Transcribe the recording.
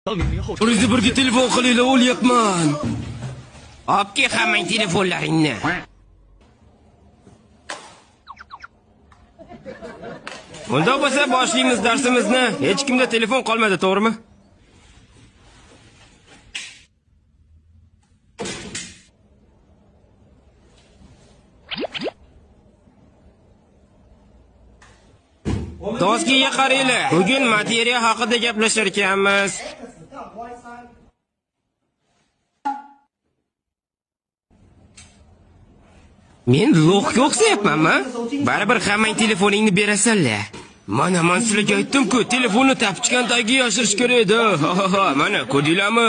Birinchi birga telefon qilinglar, o'lyapman. Olib kel hammang telefonlaringni. Unda bo'lsa boshlaymiz darsimizni. Hech kimda telefon qolmadi, to'g'rimi? Doskiga qaranglar. Bugun materiya haqida gaplashar ekanmiz. Men lo'qqa o'xshayapmanmi? Baribir hammang telefoningni berasanlar. Mana men sizlarga aytdim-ku, telefonni tapchkan tagiga yashirish kerak edi. Ha ha ha, mana ko'rdinglarmi?